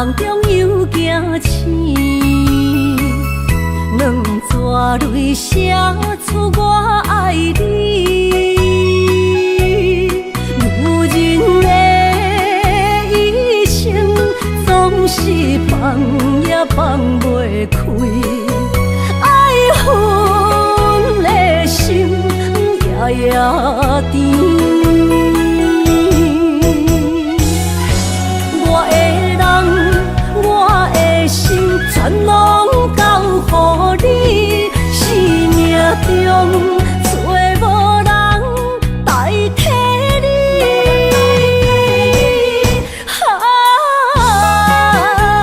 夢中又驚醒，兩逝淚寫出我愛你。女人的一生總是放也放袂開，愛恨的心夜夜甜。我的人，我的心，全攏交予你。生命中找無人代替你。啊，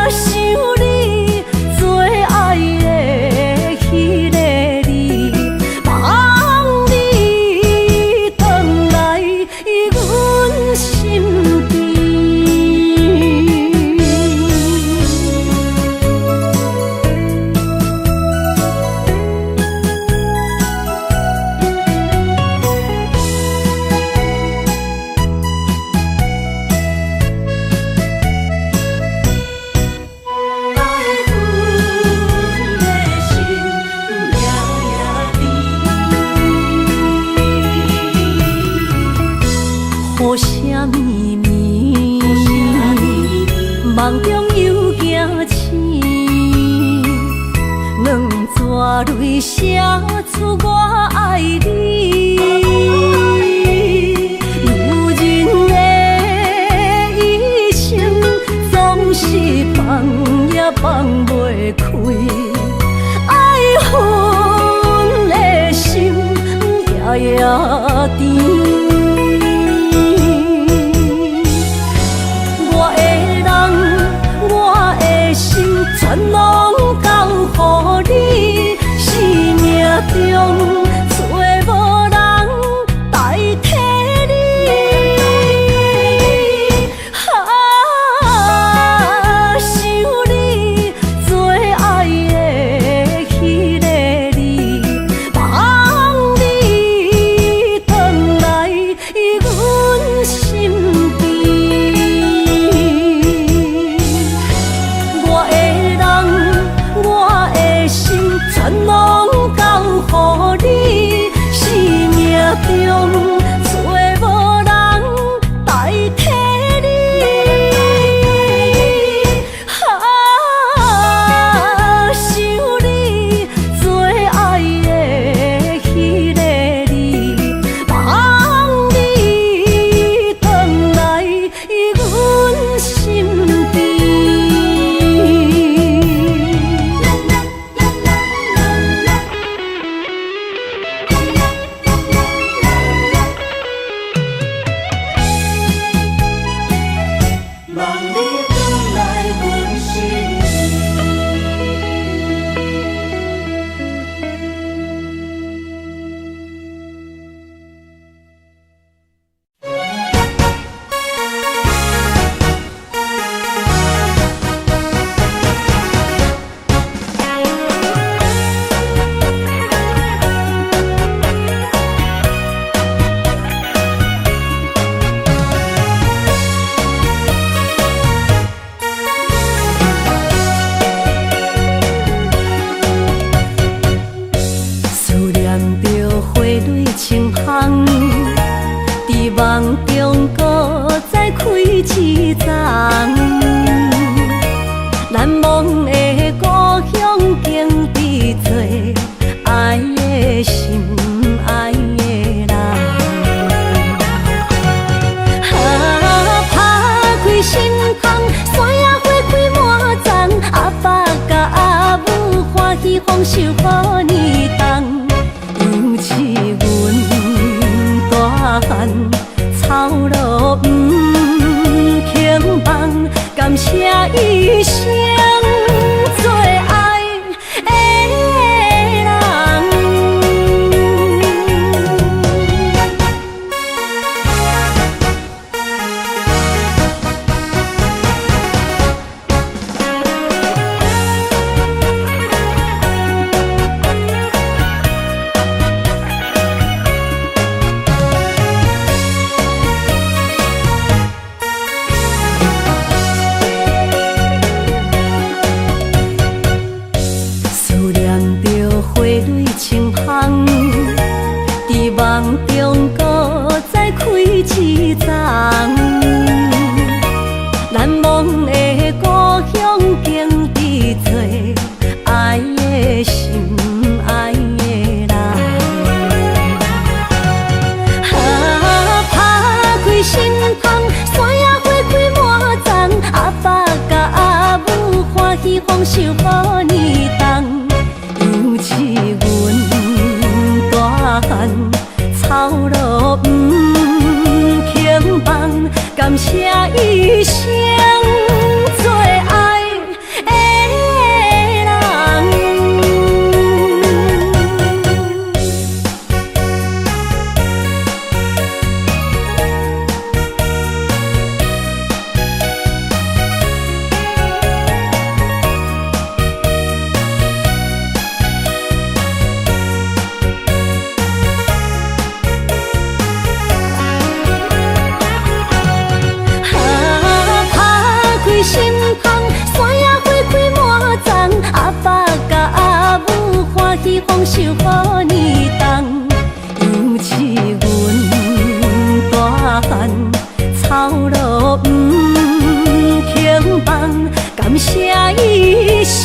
想你最愛的彼个你，望你轉來阮身邊。愛恨的心夜夜甜。雨聲綿綿，夢中又驚醒，兩逝淚寫出我愛你。女人的一生總是放也放袂開，愛恨的心夜夜甜。我的人，我的心，全攏交予你。生命中找無人代替你。啊，想你最愛的彼个你，望你轉來阮身邊。我的人，我的心，全攏交予你。生命中找無人代替你。啊，想你最愛的彼个你，望你轉來阮身邊。望你轉來阮身邊。思念著花蕊清香，佇夢中閣再開一叢。難忘的故鄉景致多，愛的心，愛的人。啊，拍開心窗，山野花開滿叢，阿爸佮阿母歡喜豐收予年冬。猶似阮大漢，操勞毋肯放，感謝一生最愛的人。夢中閣再開一層。難忘的故鄉景致多，愛的心愛的人。啊，拍開心窗，山野花開滿叢，阿爸佮阿母歡喜豐收予年冬，猶似阮大漢，操勞毋肯放，感謝一生最愛的人。啊，拍開心窗，山野花開滿叢，阿爸佮阿母歡喜豐收予年冬，猶似阮大漢，操勞毋肯放，感謝一生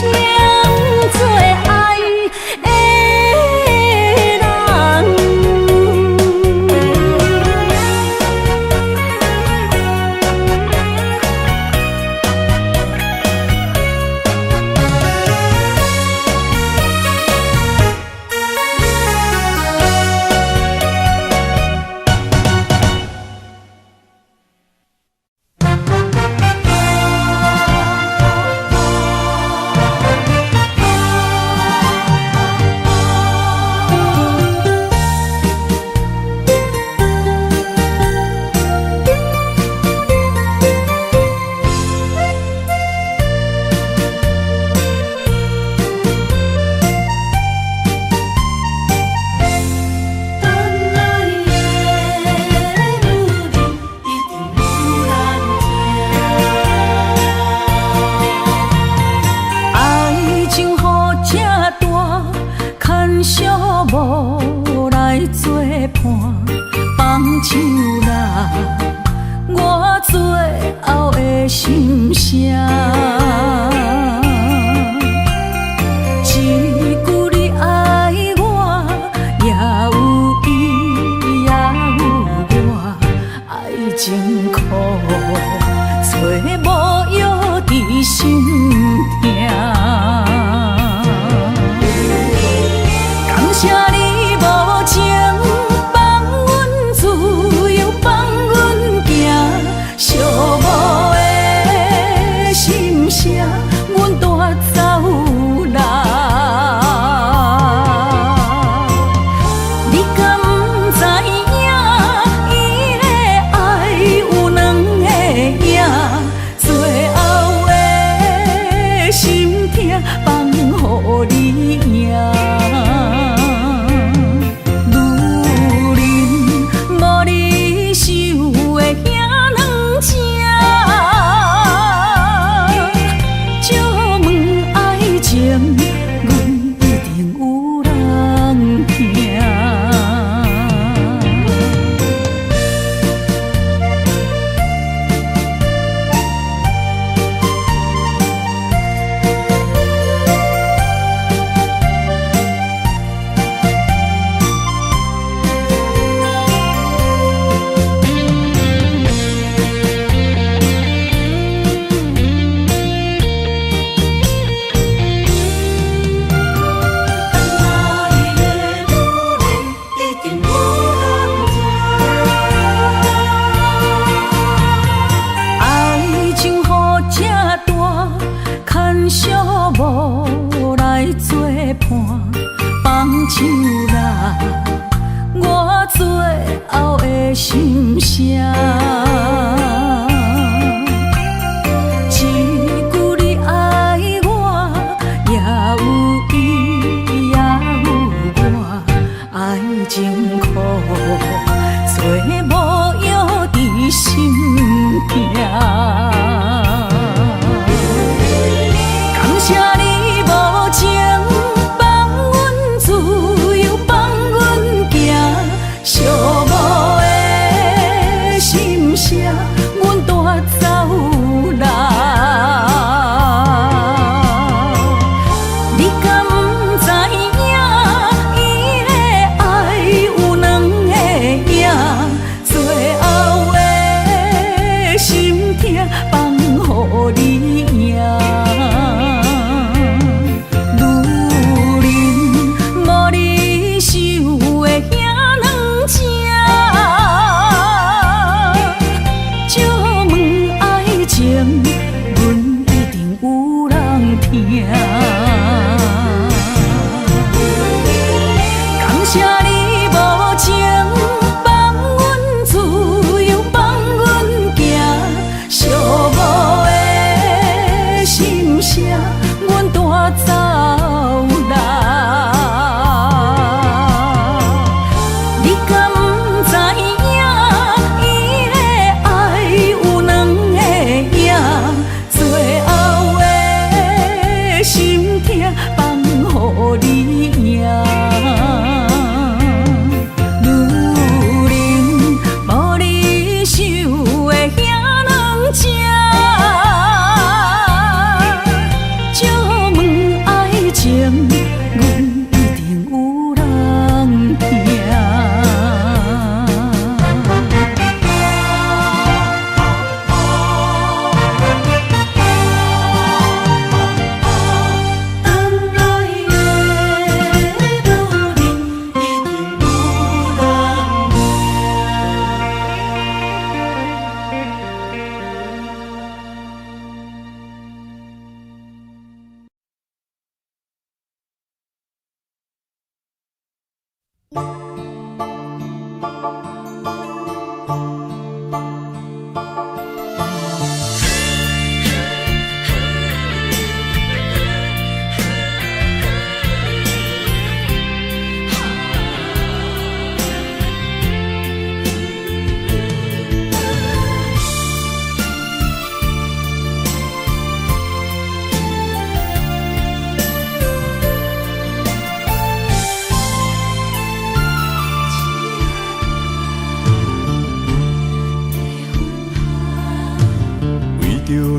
最愛的人。等來的女人一定有人疼。愛情予這大，牽小無來作伴，放手啦，我最後的心聲。一句你愛我，也有伊，也有我，愛情苦，找無藥治心疼。感謝你無情，放阮自由，放阮行，寂寞的心聲，阮帶走啦。你敢知影？伊的愛有兩个影，最後的心疼放予你贏。女人無你想的遐軟情，借問愛情，阮一定有人疼。等來的女人一定有人疼。愛情予這大，牽小無來作伴，放手啦，我最後的心聲。一句你愛我，也有伊，也有我，愛情苦，找無藥治心疼。感謝你無情，放阮自由，放阮行，寂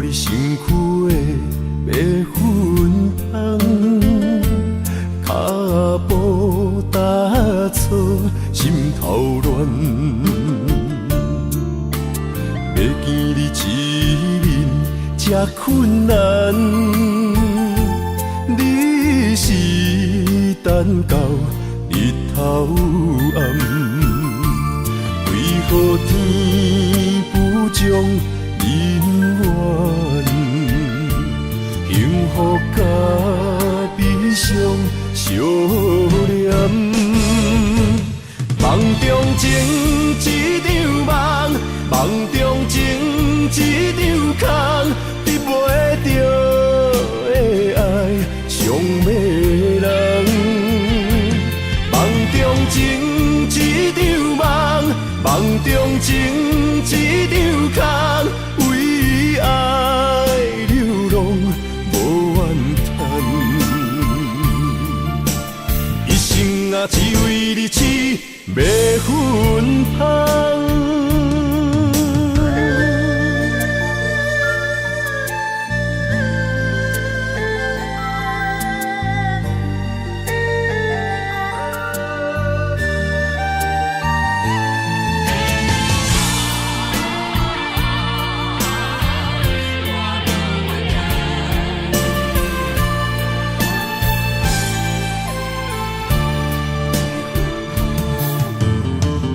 你身軀的白粉香，跤步踏錯，心頭亂。欲見你一面這困難，你是等到日頭暗，為何天不將人怨？幸福佮悲傷相連。夢中情一場夢，夢中情一場空，得袂著的愛傷迷人。夢中情一場夢，夢中情一場空，為愛流浪無怨嘆。一生啊，只為你痴迷芬芳。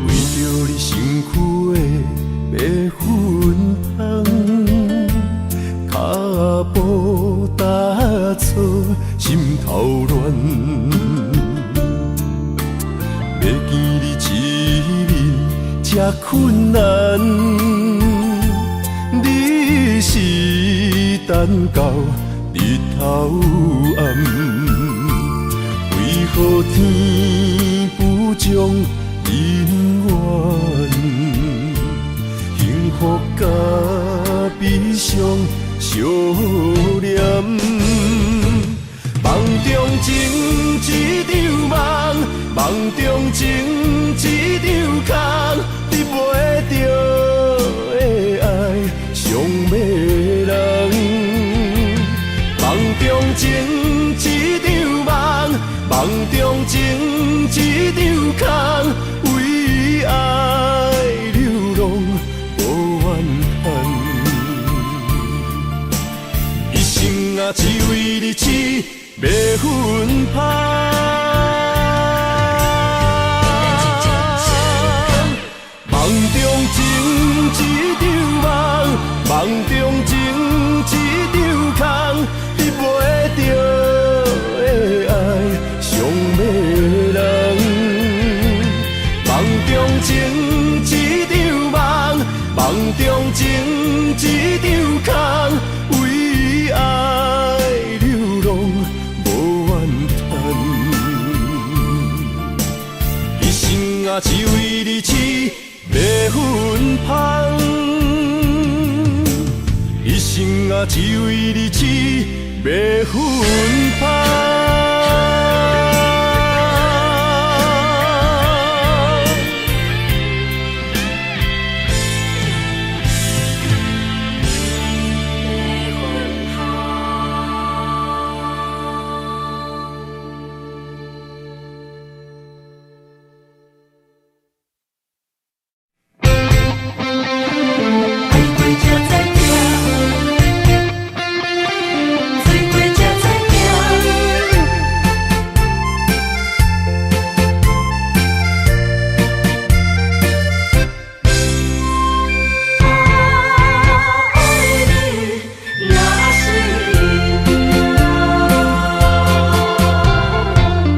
為著你身軀的白粉香，跤步踏錯，心頭亂。欲見你一面這困難，你是等到日頭暗，為何天不將人怨？幸福佮悲傷相連。夢中情一場夢，夢中情一場空，得袂著的愛傷迷人。夢中情一場夢，夢中情一場空，為愛流浪無怨嘆。一生啊，只為你痴迷芬芳。夢中情一場夢，夢中情一場空，得袂著的愛傷迷人。夢中情一場夢，夢中情一場空，為愛流浪無怨嘆。一生啊，只為你痴迷芬芳。一生啊，只為你痴迷芬芳。愛過才知疼，醉過才知疼。啊，愛你若是命。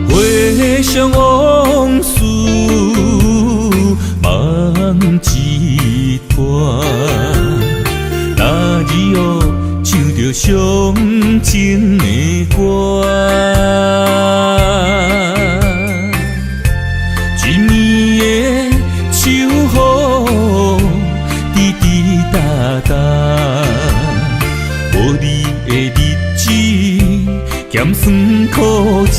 回想往事，梦一段。那日哦，唱著伤情的歌，一暝的秋雨，滴滴答答，无你的日子，咸酸苦食。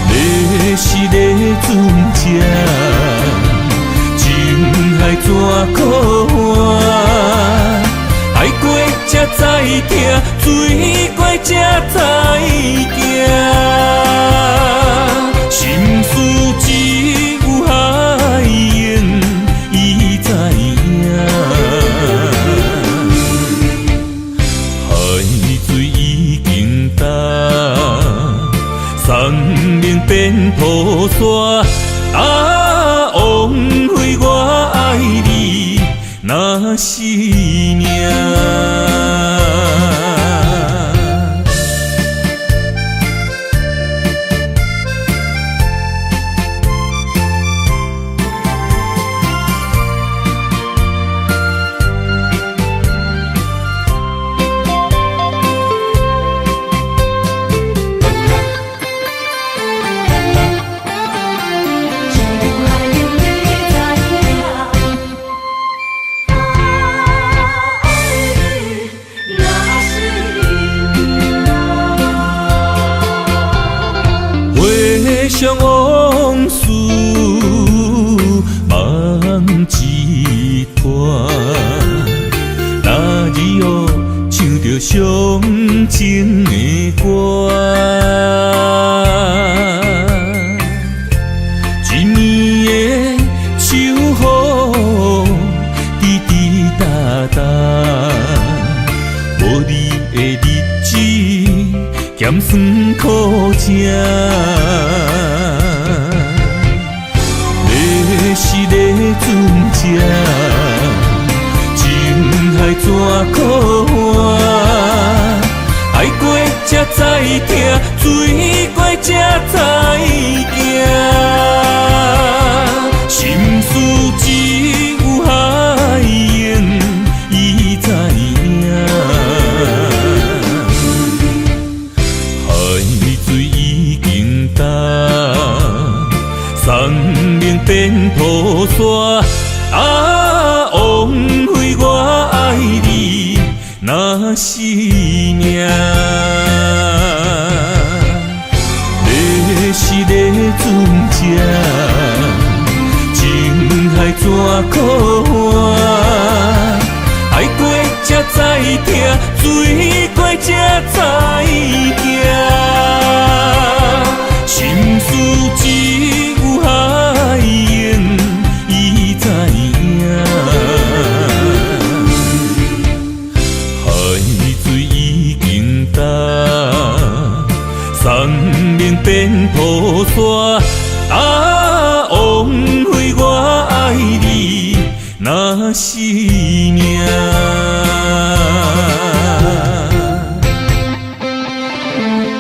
你是咧船只，情海怎可换？行。心事只有海湧伊知影，海水已經乾，山盟變土沙。啊，枉費我愛你，若是命。只有海湧你知影，愛你若是命。回想往事，梦一团。那日哦，唱著伤情的歌，一暝的秋雨，滴滴答答，无你的日子，咸酸苦食。你是咧船只，情海怎苦换？愛過才知疼，水過才知行。心事只有海湧伊知影。海水已經乾，山盟變土沙。啊，枉費我愛你，若是命。你是咧船只，情海怎苦换？愛過才知疼，水過才知行。心事只有海湧伊知影。海水已經乾，山盟變土沙。啊，枉費我愛你，若是命。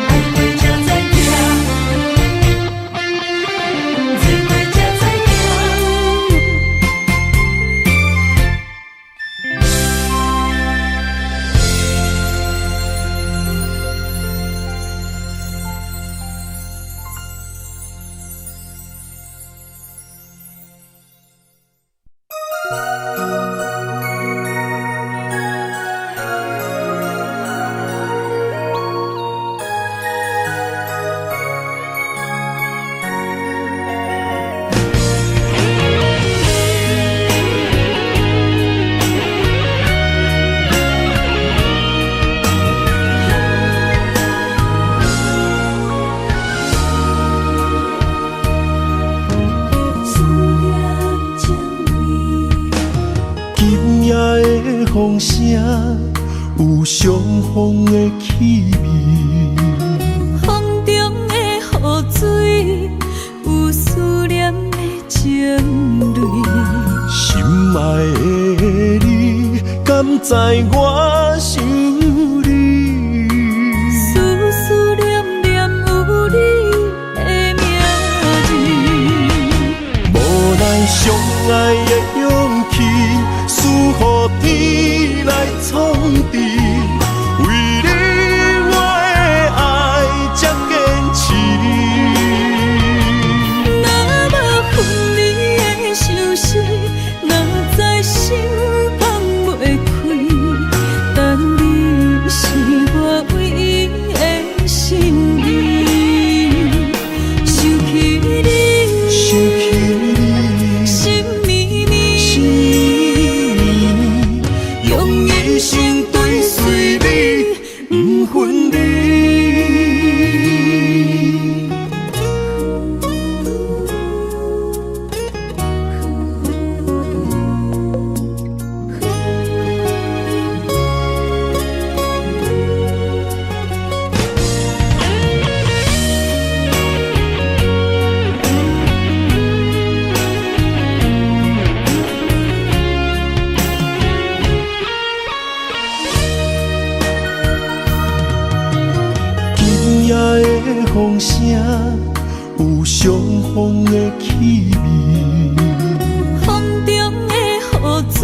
愛過才知疼，水過才知行。思念情味。今夜的風聲有傷風的氣味，風中的雨水有思念的情淚。心愛的你，敢知我想你？思思念念有你的名字。無奈相愛的勇氣，輸予天來創治。為你我的愛這堅持。若無分離的相思，哪知心放袂開，相逢的氣味。風中的雨水，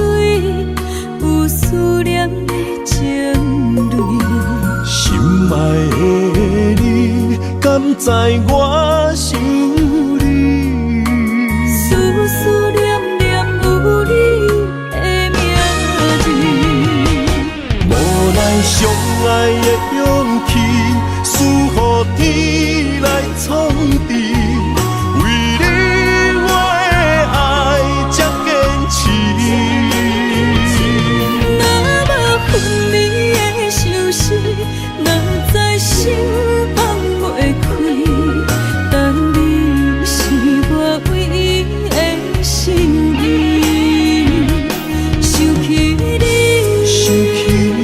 有思念的情淚。心愛的你，敢知我想你？思思念念有你的名字。無奈相愛的勇氣，輸予天來創治。為你我的愛才堅持。若無分離的相思，哪知心放袂開。但你是我唯一的心意。想起你，想起你，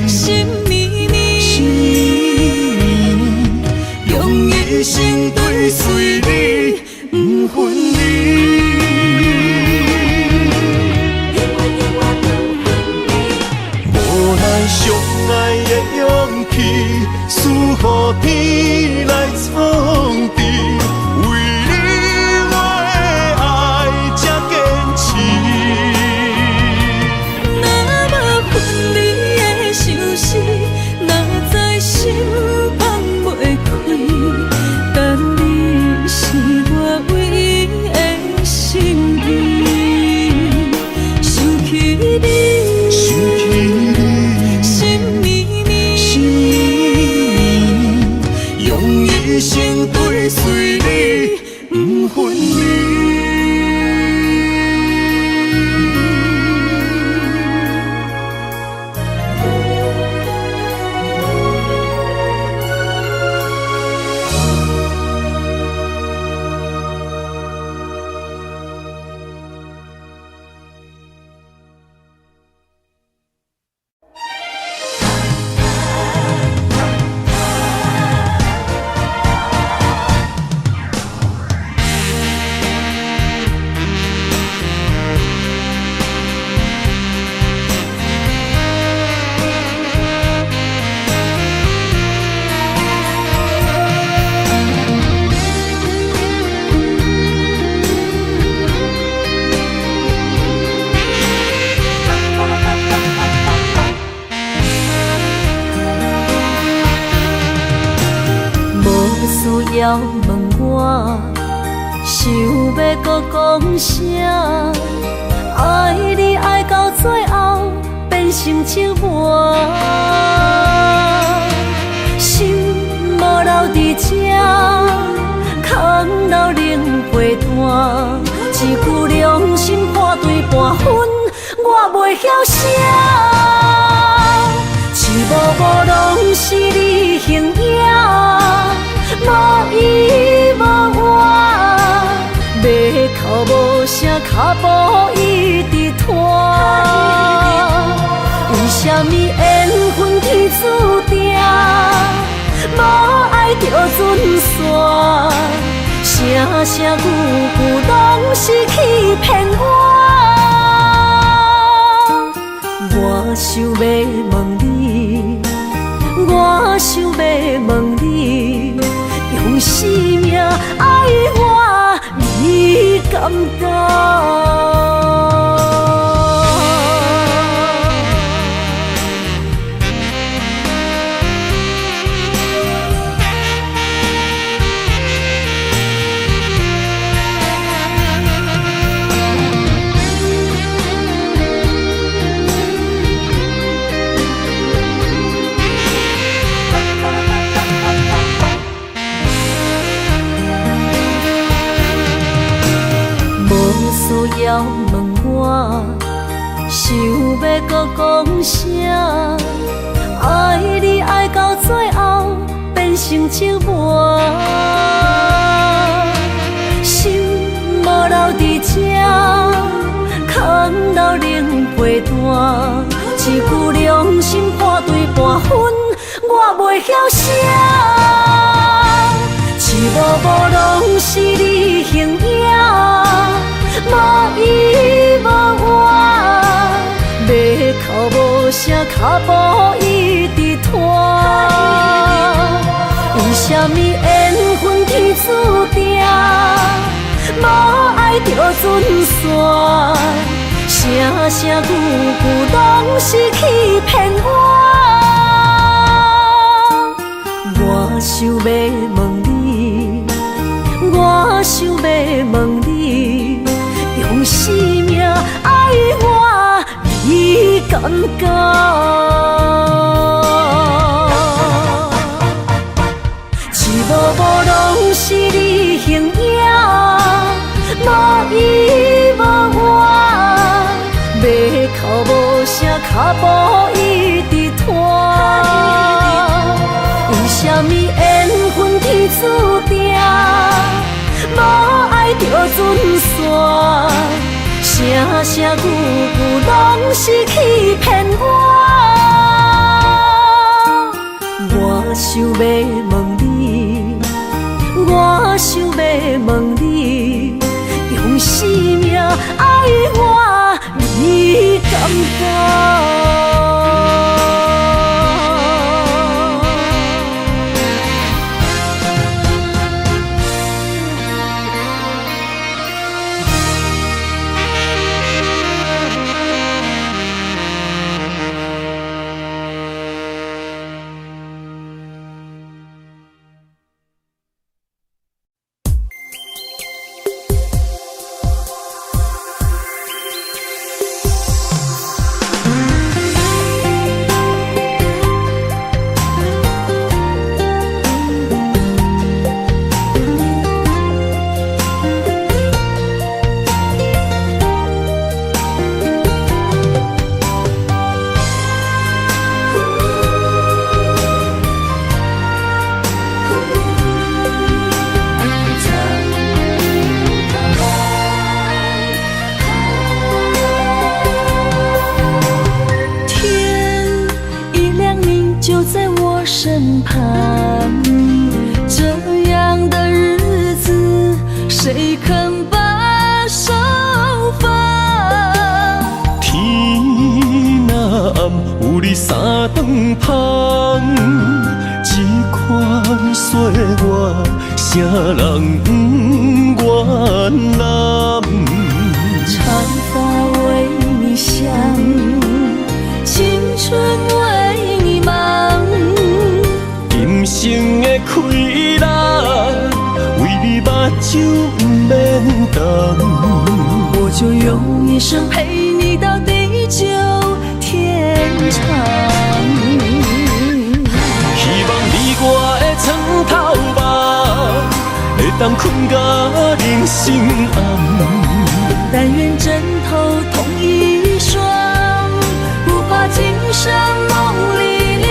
心绵绵，心绵绵，用一生追隨你，不分離。無奈相愛的勇氣，輸予天來創治。為你我的愛才堅持。若無分離的相思，哪知心放袂開。但你是我唯一的心意。想起你，想起你，心绵绵，心绵绵，用一生追隨你，不分離。無需要問我，想欲閣講啥？愛你愛到最後變成折磨，心無留佇這，空留冷被單。一句良心破碎半分，我袂曉寫。一幕幕攏是你形影，無依無倚，欲哭無聲，跤步一直拖。為啥物緣分天注定，無愛就準散？聲聲句句攏是欺騙我。我想欲問你，我想欲問你，用生命愛我，你敢當？無需要問我，想欲閣講啥？愛你愛到最後變成折磨，心無留佇這，空留冷被單。一句良心破碎半分，我袂曉寫。一幕幕攏是你形影，無依無倚，欲哭無聲，跤步一直拖。為啥物緣分天注定，准散，声声句句拢是欺骗我。我想欲问你，我想欲问你，用生命爱我，你敢敢？一幕幕拢是你形影，无依无我，欲哭无声，脚步一直拖。为啥物缘分天注定，无爱就准散，声声句句拢是欺骗我。我想欲问你，我想欲问你，用生命爱我，你敢敢？身旁，这样的日子，谁肯把手放？天若暗，有你三顿芳，这款岁月，啥人不愿揽？长发为你想，青春为你忙。今生的快乐，为你目睭不免瞪。我就用一生陪你到地久天长。希望你我的床头梦，会当睏到人生暗。但愿枕头同一双，不怕今生梦里凉。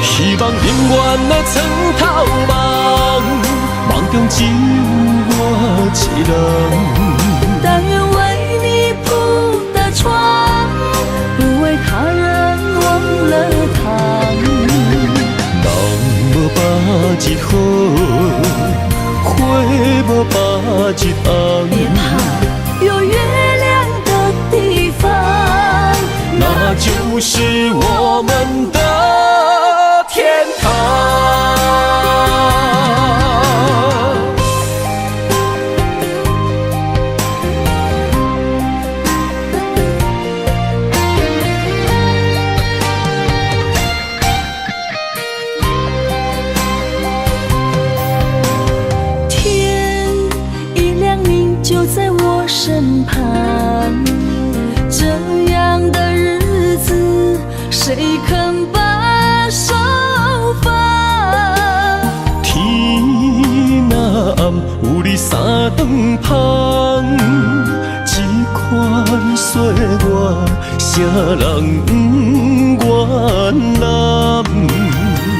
希望永远的床头梦，梦中只有我一人。但愿为你铺的床，不为他人忘了躺。人无百日好，花无百日红。别怕，有月亮的地方，那就是我们的天堂。天一亮，你就在我身旁。这样的日子，谁肯把手放？天若暗，有你三顿芳，这款岁月，啥人不愿揽？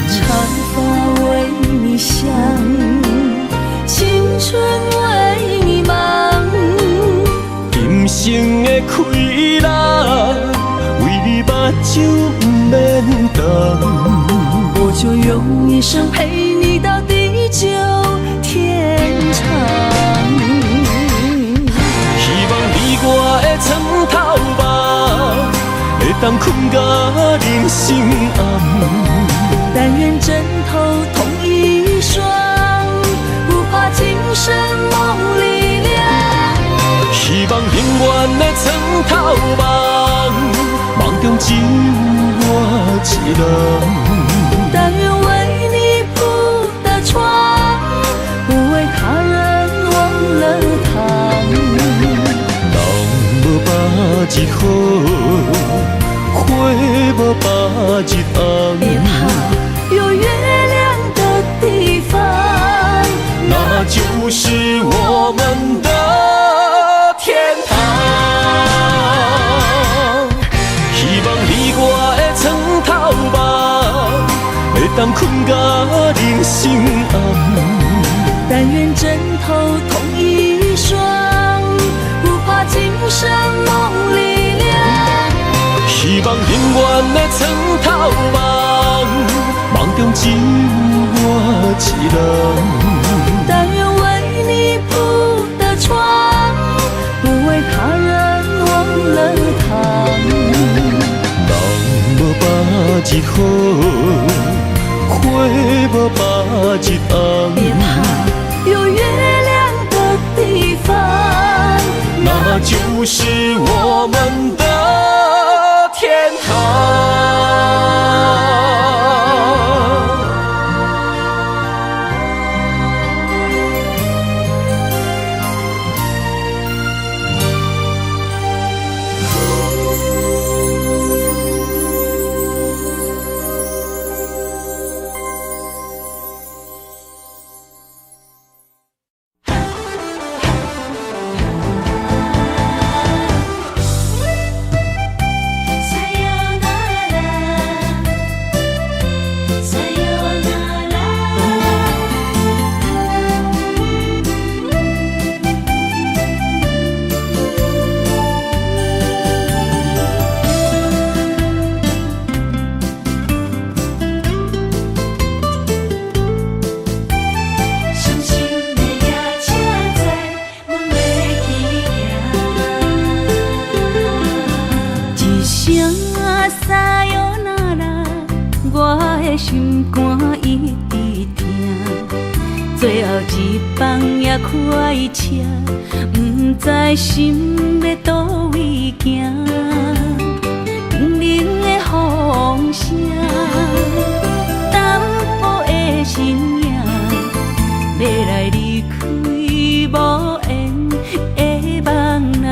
长发为你想，青春为你忙。今生的快乐，为你目睭不免瞪。我就用一生陪你到地久天长。希望你我的床头梦，会当睏到人生暗。但愿枕头同一双，不怕今生梦里凉。夢，夢中只有我一人。但願為你鋪的床，不為他人忘了躺。人無百日好，花無百日紅。別怕，有月亮的地方，那就是我們的天堂。希望你我的床頭夢，會當睏甲人生暗。但願枕頭同一雙，不怕今生夢裡涼。希望永遠的床頭夢，夢中只有我一人。但願為你鋪的床，不為他人忘了躺。人無百日好，花無百日紅。別怕，有月亮的地方，那就是我們的天堂。傷心的夜車載，阮欲去行。一聲さよなら，我的心肝一直疼。最後一班也開車，毋知心欲佗位行。冰冷的風聲，淡薄的身影，欲來離開無緣的夢啊。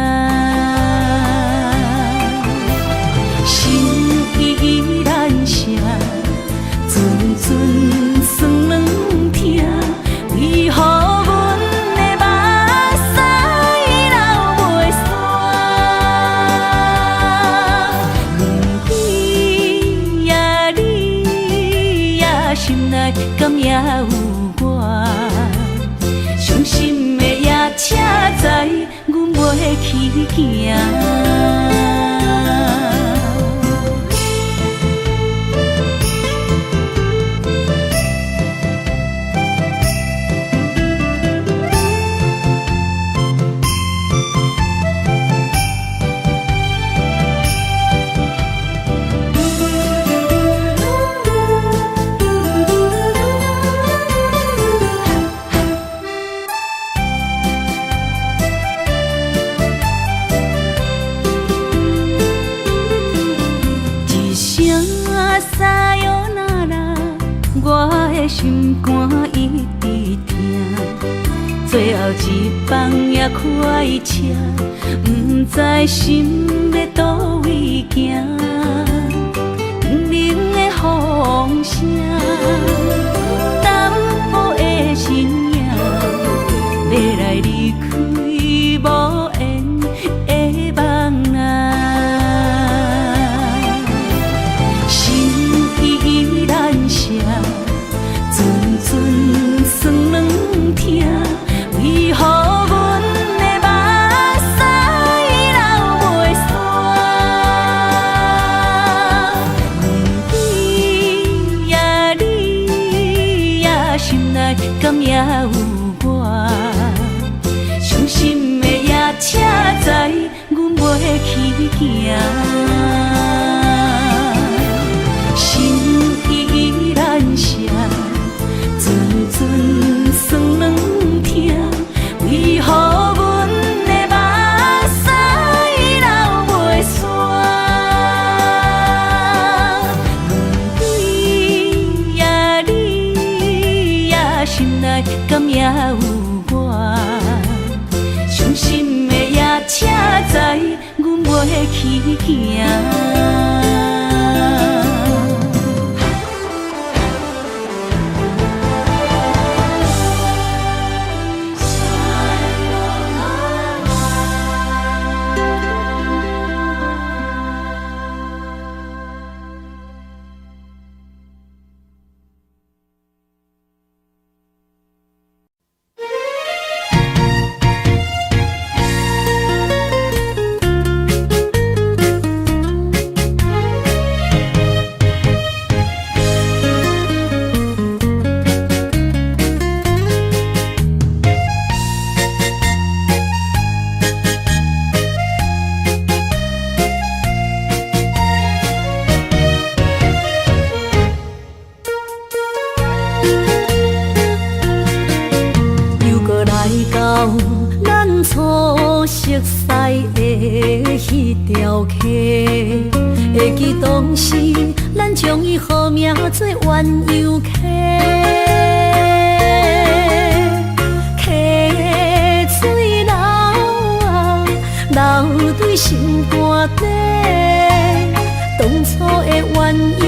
心意難捨，陣陣酸軟疼，為何阮的目屎流袂煞？你呀你呀，心內敢也有我？傷心的夜車載，阮袂去行。一聲さよなら，我的心肝一直疼。最後一班也開車，毋知心欲佗位行。冰冷的風聲，淡薄的身影，欲來離開無緣的夢啊。心意難捨，陣陣酸軟疼，為何阮的目屎流袂煞？你呀你呀，心內敢也有我？傷心的夜車載，阮袂去行。心意難捨，陣陣酸軟疼，為何阮的目屎流袂煞？行。又閣來到咱初熟似的彼條溪，會記當時咱將伊號名做鴛鴦溪，溪水流啊流對心肝底，當初的鴛鴦如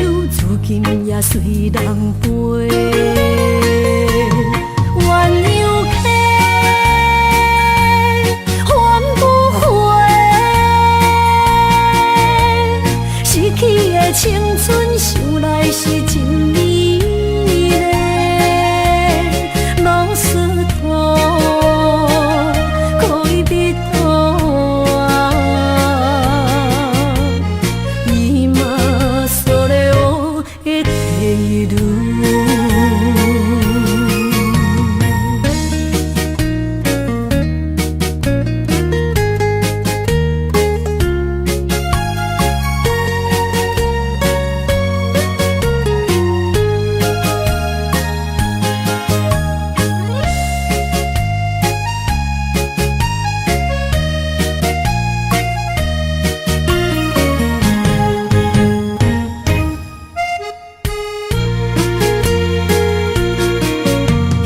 今也隨人飛。鴛鴦溪，還不回，失去的青春，想來是真美麗。老斯托戀人啊，今それを得ている。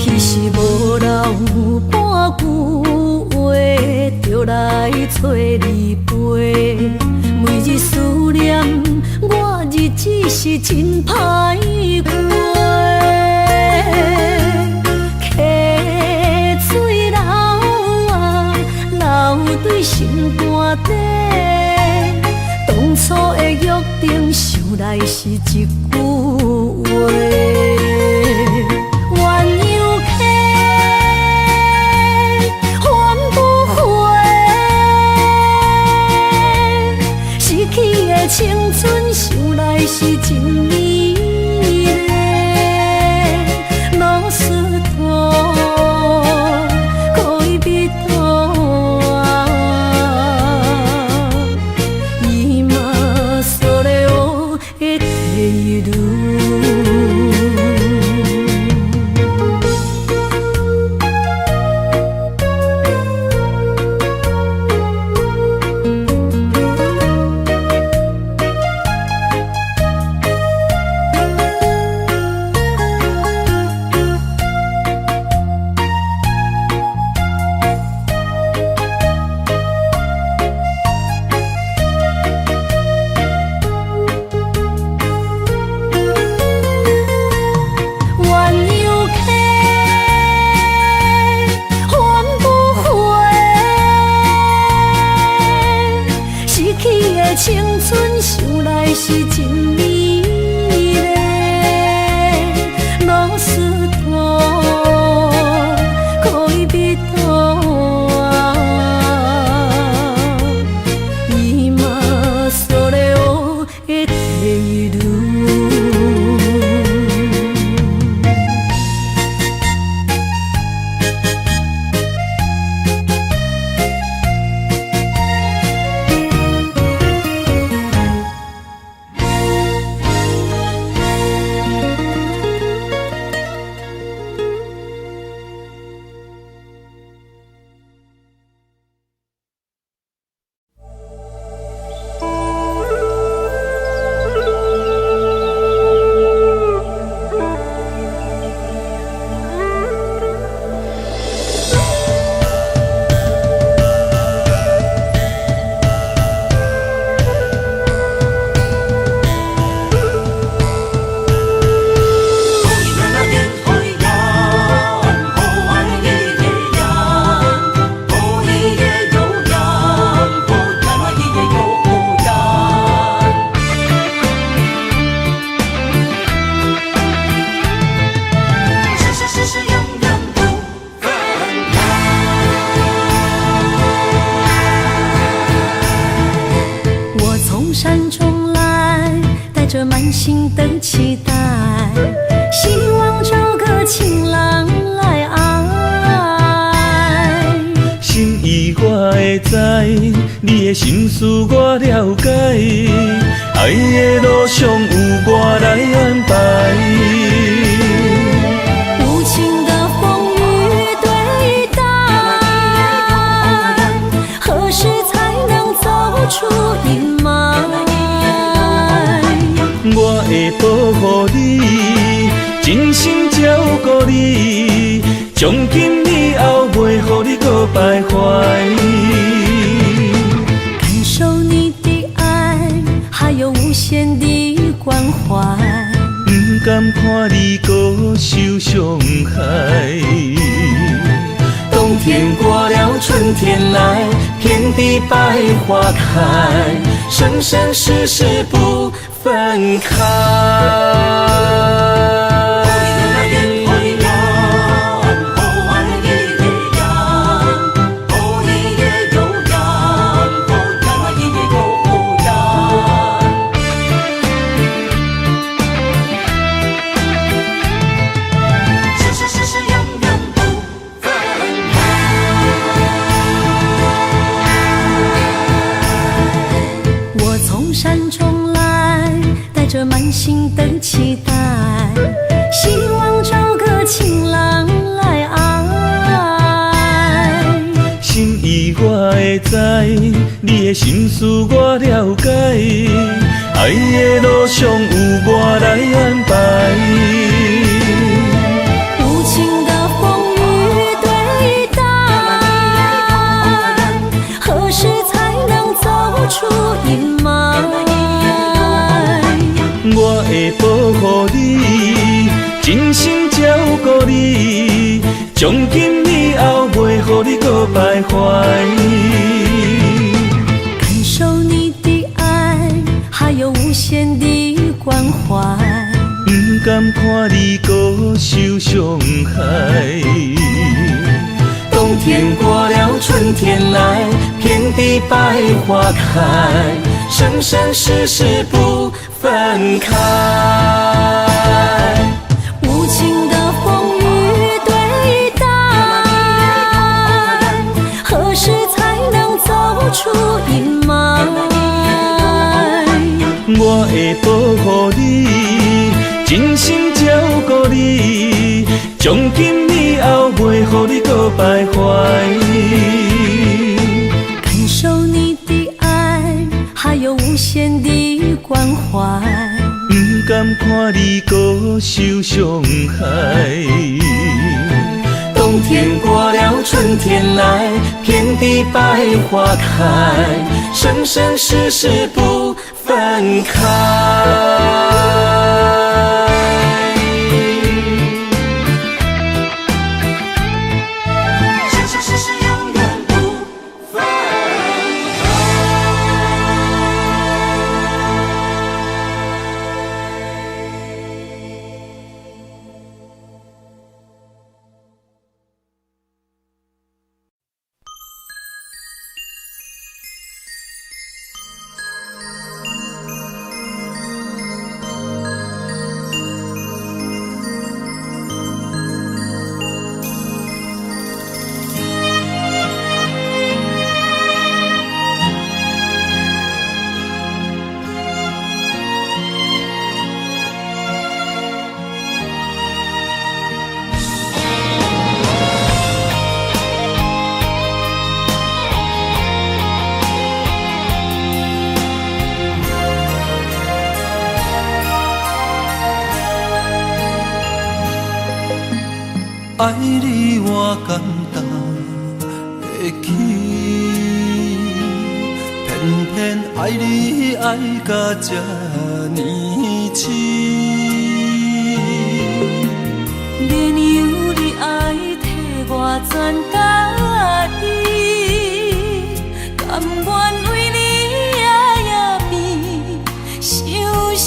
彼時無留半句話，就來揣你飛。每日思念，我日子是真歹過。溪水流啊流對心肝底，當初的約定，想來是一句話。鴛鴦溪，還不回，失去的青春，想來是真美麗。老斯托戀人啊，今それを得ている。鴛鴦溪，還不回，失去的青春，想來是真美麗。老斯托戀人啊，今それを得ている。心的期待，希望找個情郎來愛。心意我會知，你的心思我了解，愛的路上有我來安排。無情的風雨對待，何時才能走出陰霾？我會保護你，真心照顧你，從今以後袂予你閣徘徊。感受你的愛，還有無限的關懷。毋甘看你閣受傷害。冬天過了，春天來，遍地百花開，生生世世不分開。生生世世永遠不分開。我從山中來，帶着滿心的期待，希望找個情郎來愛。心意我會知，你的心思我了解，愛的路上有我來安排。無情的風雨對待，何時才能走出陰霾？我會保護你，真心照顧你，從今以後袂予你閣徘徊。感受你的愛，還有無限的關懷。毋甘看你閣受傷害。冬天過了，春天來，遍地百花開，生生世世不分開。無情的風雨對待，何時才能走出陰霾？我會保護你，真心照顧你，從今以後袂予你閣徘徊。感受你的愛，還有無限的關懷。毋甘看你閣受傷害。冬天過了，春天來，遍地百花開，生生世世不分開。生生世世永遠不分開。愛你我敢擔得起，偏偏愛你愛甲這呢癡。免由你愛替我全家己，甘願為你夜夜變相思。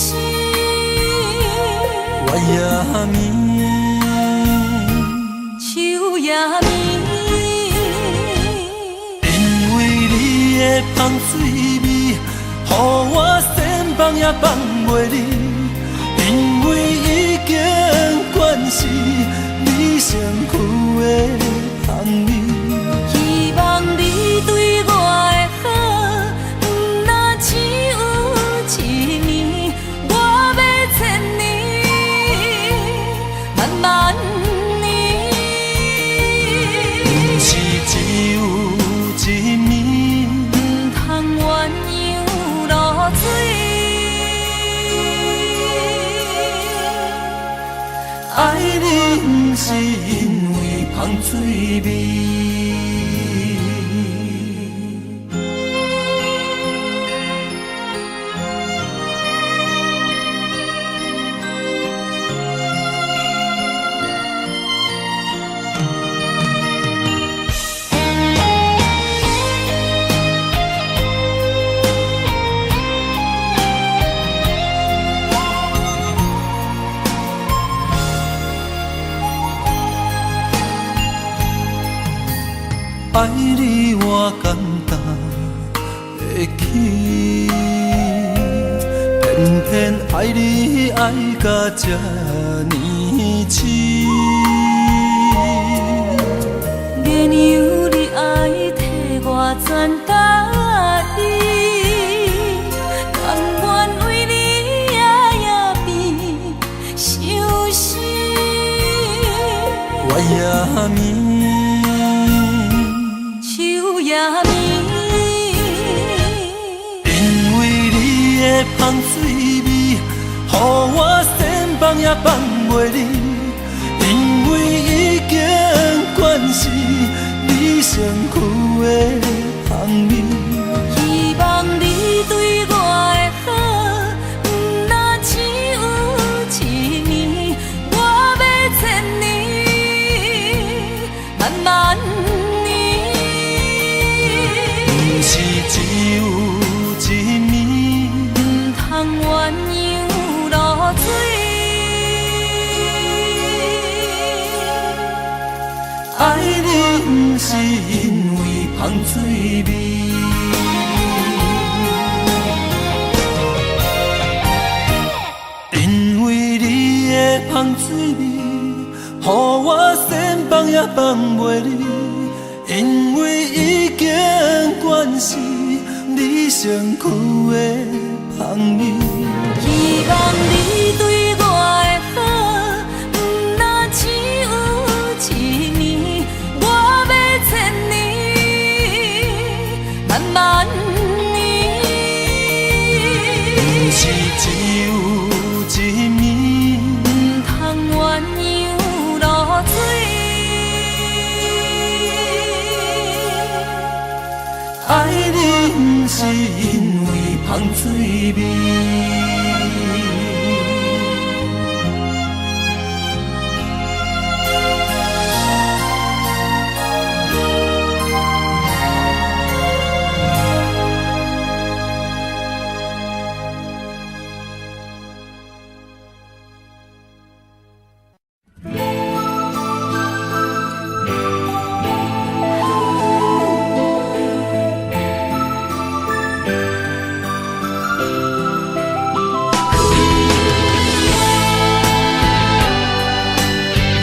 月也暝，秋也暝，因為你的香水味，予我仙放也放袂離。是你身軀的香味。希望你對我的好，毋若只有一暝，我欲千年，萬萬年。毋是只有一暝，毋通鴛鴦落水。愛你毋是因為芳水味。愛你我簡單會起，偏偏愛你愛甲這呢癡。月娘你愛替我全家己，甘願為你夜夜變相思。月也暝，秋也暝，因為你的芳水味，予我想放也放袂離。因為已經慣是你身軀的香味。希望你對我的好，毋若只有一暝，我欲千年，萬萬年。毋是只有一暝，毋通鴛鴦落水。愛你毋是因為芳水味。因為你的芳水味，予我想放也放袂離。因為已經慣是你身軀的香味。希望你對我的好，毋若只有一暝，我欲千年，萬萬年。毋是只有一暝，毋通鴛鴦落水。愛你毋是因為芳水味。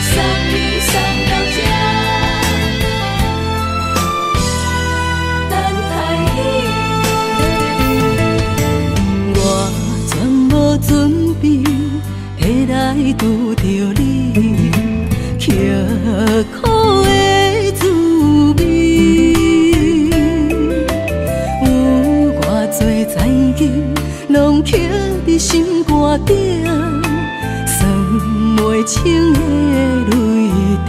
送你送到這，等待你。我全無準備會來拄著你，刻苦的滋味，有偌濟残金攏刻佇心肝頂，算袂清的淚滴。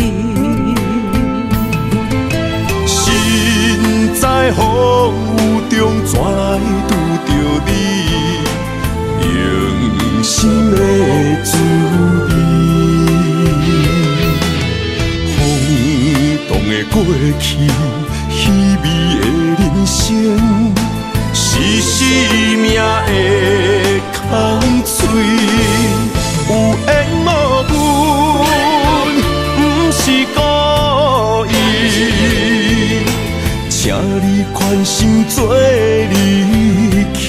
身在風雨中，怎來拄著你？用心的滋味。風動的過去，稀微的人生，是生命的空喙。有緣無分，毋是故意。請你寬心做離去。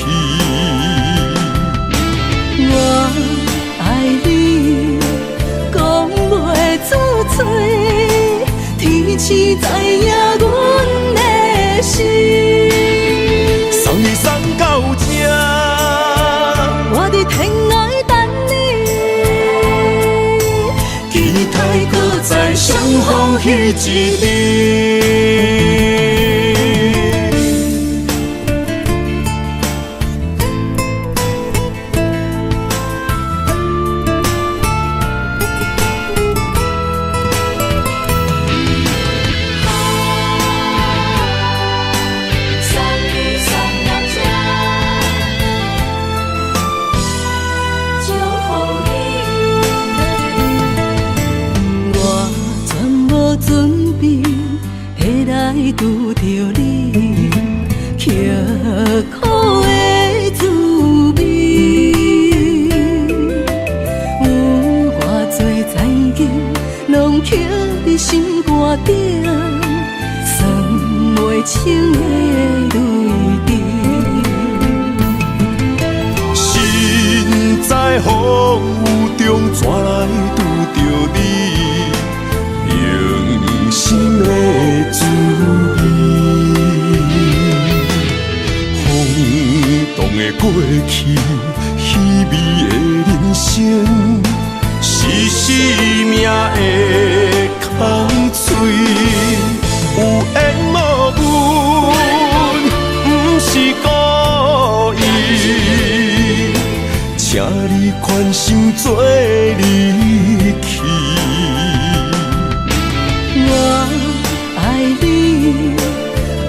我愛你，講袂天知影阮的心。送你送到這，我佇天涯等你。期待閣再相逢彼一日。送你送到這，祝福你。我全無準備會來拄著你，刻苦的滋味，有偌濟残景，攏刻佇心肝頂，算袂清的淚滴。身在風雨中，怎來拄著你？用心的滋味，風動的過去，稀微的人生，是生命的空喙。有緣無分，毋是故意。請你寬心做離去。我愛你，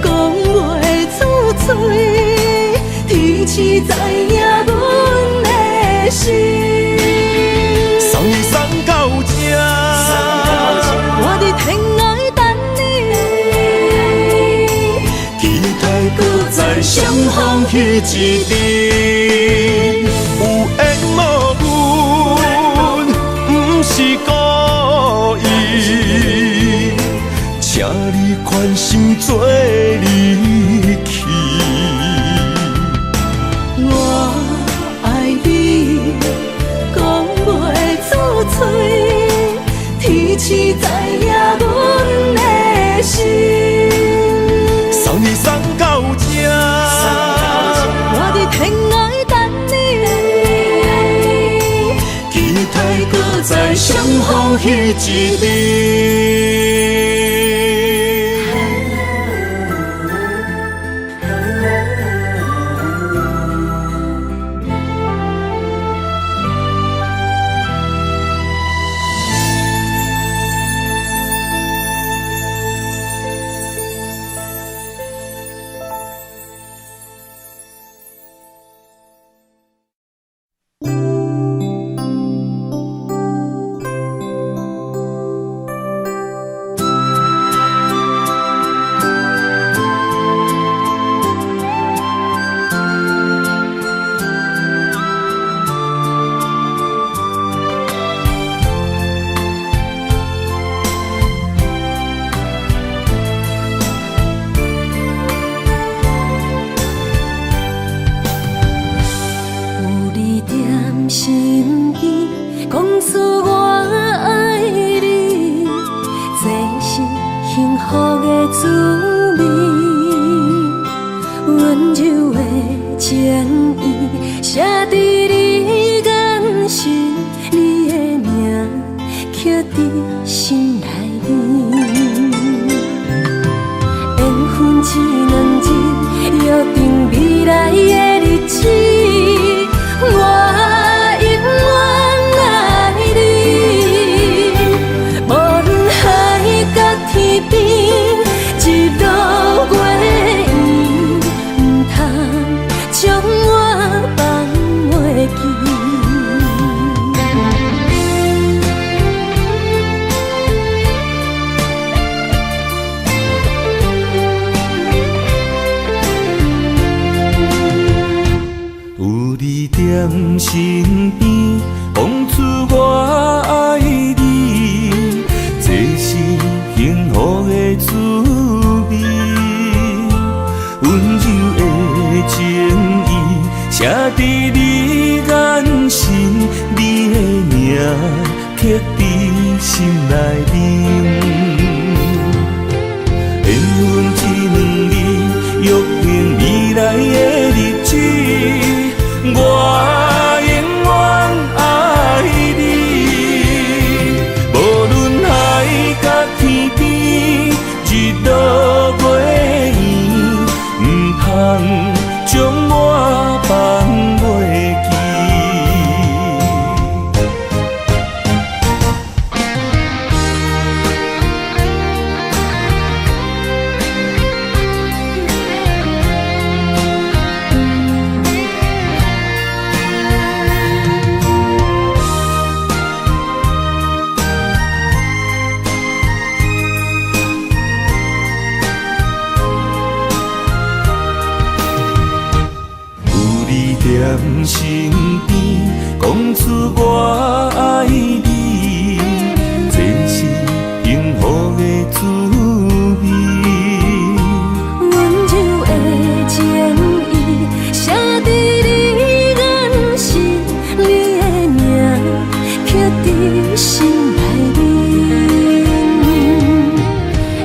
講袂出嘴，天時知影阮的心。送你送到這，我佇天涯等你。期待閣再相逢彼一日。有緣無分，毋是故意。請你寬心做離去。我愛你，講袂出嘴，天時知影阮的心。送你送到這，我佇天涯等你。期待閣再相逢彼一日。有你踮身邊，講出我愛你，這是幸福的滋味。溫柔的情意寫佇你眼神，你的名刻佇心內面。緣分這兩字，約定未來的日子。我永遠愛你，無論海角天邊，日落月圓，毋通將我放袂記。有你踮身邊，講出我愛你，這是幸福的滋味。溫柔的情意寫佇你眼神，你的名刻佇心內面。身邊，講出我愛你，這是幸福的滋味。溫柔的情意，寫佇你眼神，你的名刻佇心內面。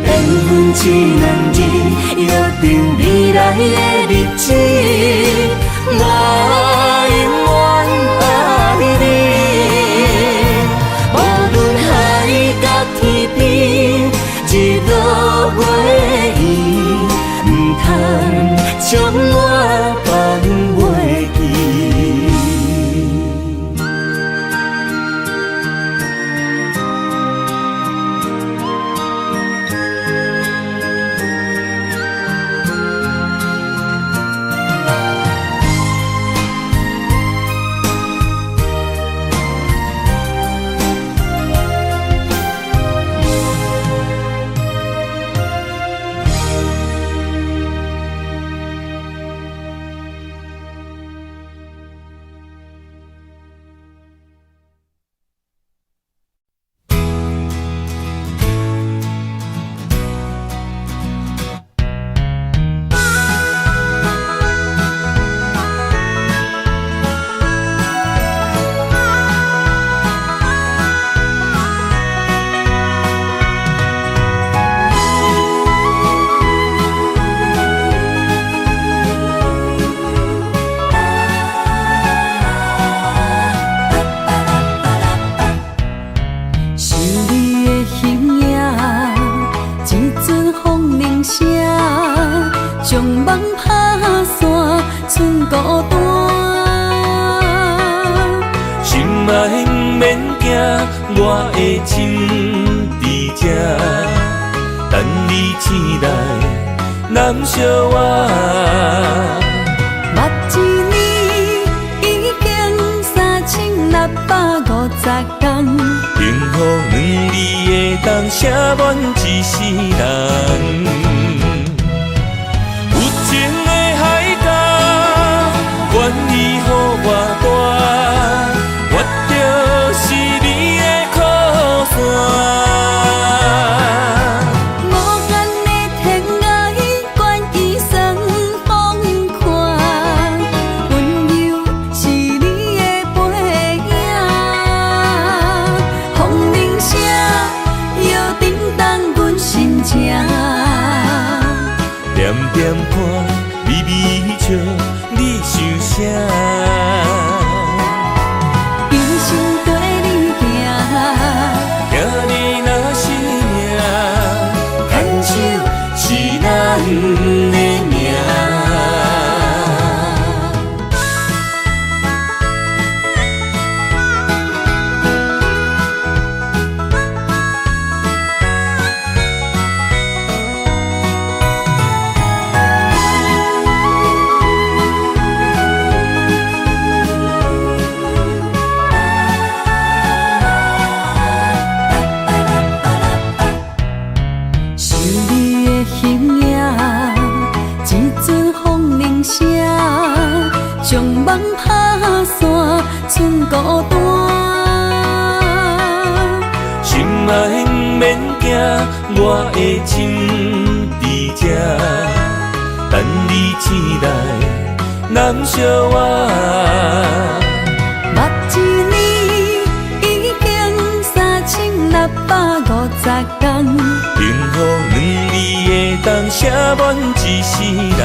緣分這兩字，約定未來的日子，我永遠愛你。無論海角天邊，日落月圓，毋通將我放袂記。想你的形影，一陣風鈴聲，將夢拍散，剩孤單。心愛毋免驚，我的心佇這，等你醒來，攬惜我。目一年已經3650天，幸福兩字會當寫滿一世人。有情的海角，願意予我大，我就是你的靠山。無限的天涯，願意算風寒，溫柔是你的背影。風鈴聲又震動阮心情。點點看，微微笑，你想啥？一生綴你行，疼你若是命，牽手是咱的命。想你的形影，一陣風鈴聲，將夢拍散，剩孤單。心愛毋免驚，我的心佇這，等你醒來，攬惜我。目一年已經3650天，幸福兩字會當寫滿一世人。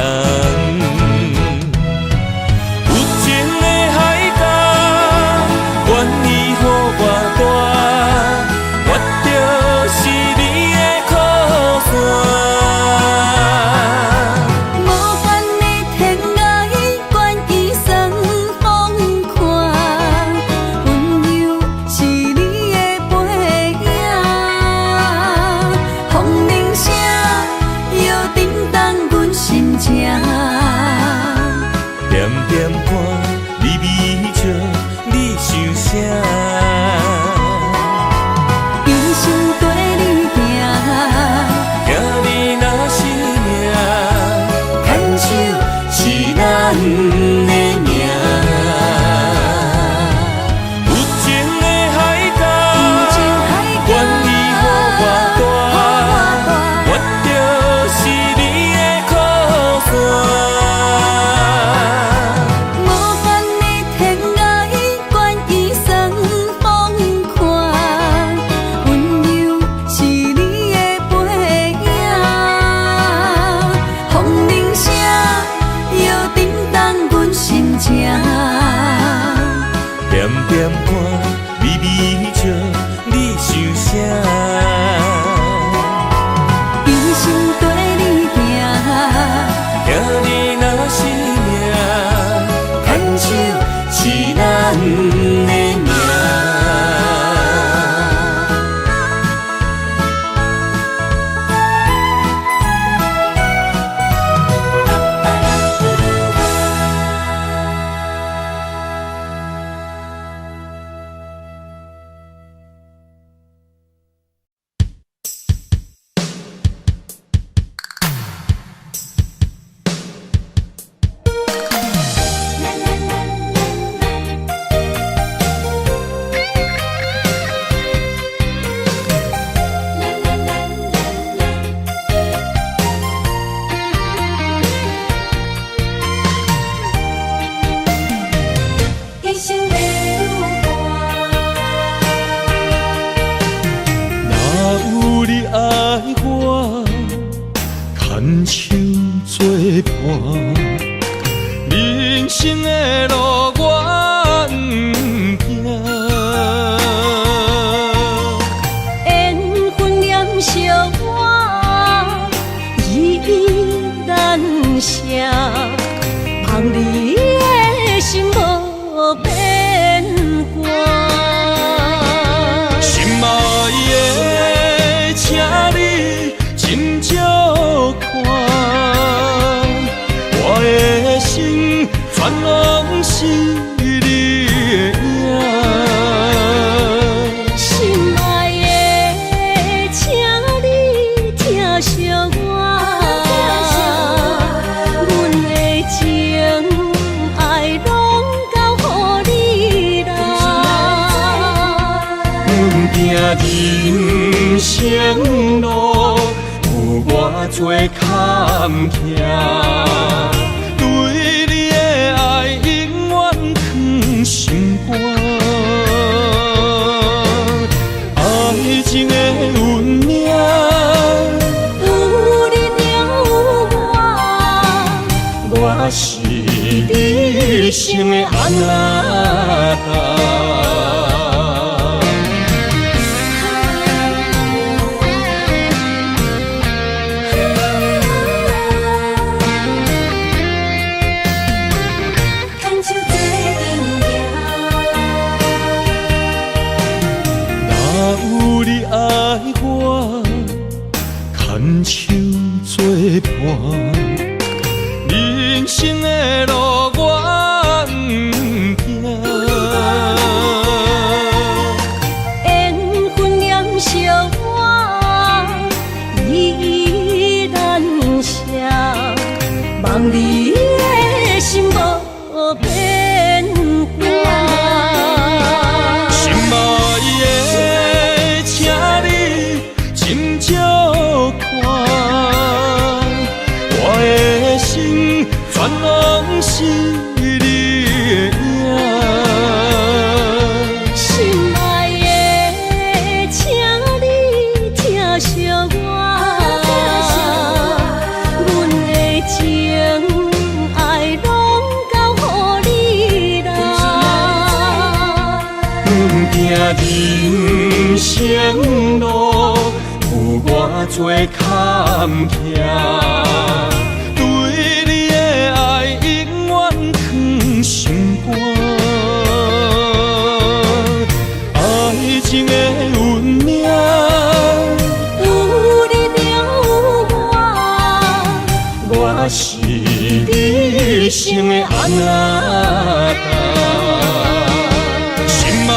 有情的海角，願意予我大，我就是你的靠山。無限的天涯，願意算風寒，溫柔是你的背影。風鈴聲又震動阮心情。牽手做伴，人生的路我毋驚。緣分念相我，依依難捨，望你的心無變卦。心愛的，請你斟酌看，我的心全攏是你的影。心愛的，請你疼惜我，阮的情愛攏交予你啦。阮行人生路，有偌濟坎坷，對你的愛永遠囥心肝。愛情的運命，有你就有我，我是你一生的阿那達。牽手做陣行。若有你愛我，牽手做伴，人生的路我毋驚。緣分念相我，依依難捨，望你的心無變卦。心愛的，請你斟酌看，我的心全攏是你的影。心愛的，請你疼惜我，阮的情愛攏交予你啦。阮行人生路，有偌濟坎坷，對你的愛永遠囥心肝。愛情的運命，有你就有我，我是你一生的阿那達。心愛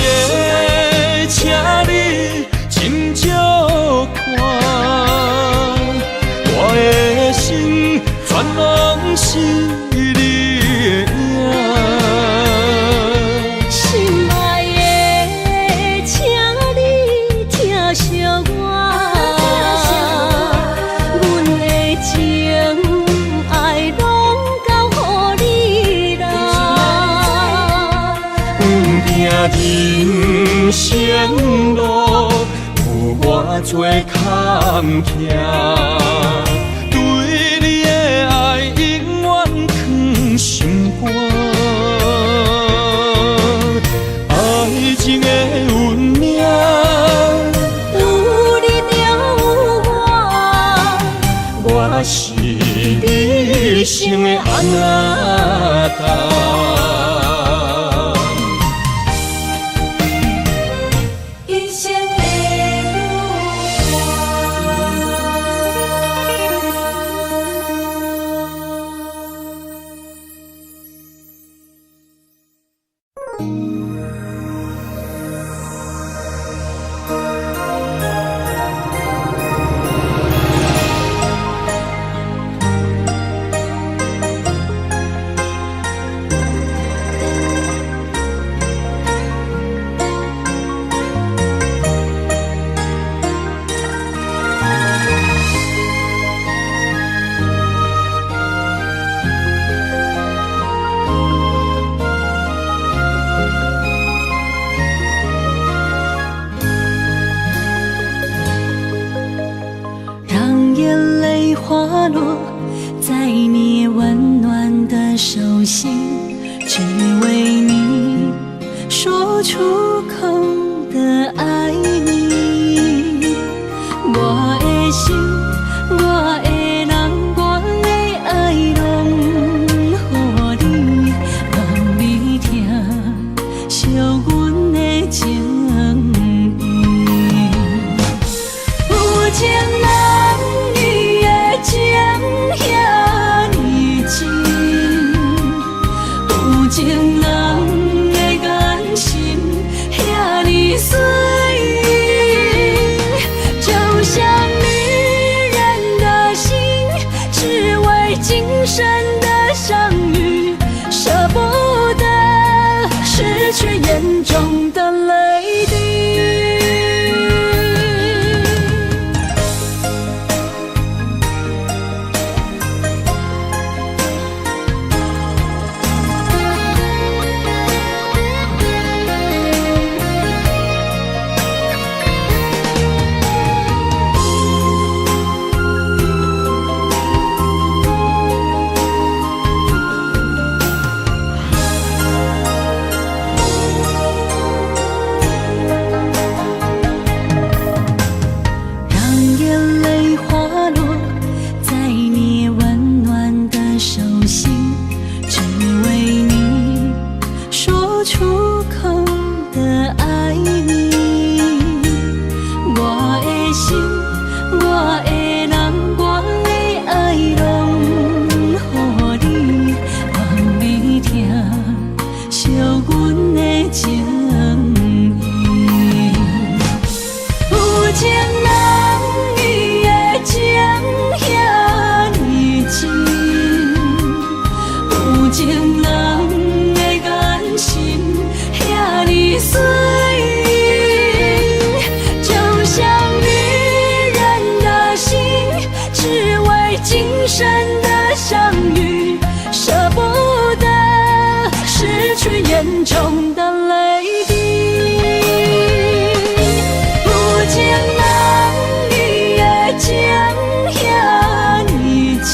的，請你斟酌看，我的心全攏是你的影。心愛的，請你疼惜我，阮的情愛攏交予你啦。阮行人生路，有偌濟坎坷，對你的愛永遠囥心肝。愛情的運命，有你就有我，我是你一生的阿那達。一生的伴。滑落在你溫暖的手心，只為你說出口的愛你。我的心，我的人，我的愛，攏予你，望你疼惜阮的情意。有情人伊的情遐呢真，有情人的眼神遐呢媠，就像女人的心，只為今生的相遇，捨不得失去眼中的淚滴。讓眼淚滑落在你溫暖的手心，只為你說出口的愛你。我的心，我的人，我的愛，攏予你，望你疼惜阮的情意。有情人伊的情遐呢真，有情人的眼神遐呢媠，就像女人的心，只為今生的相遇，捨不得失去眼中的淚滴。有情人伊的情遐呢真，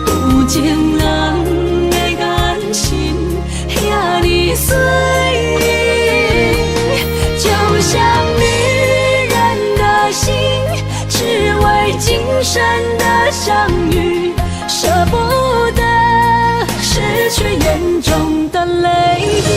有情人的眼神遐呢媠，就像女人的心，只為今生的相遇，捨不得失去眼中的淚滴。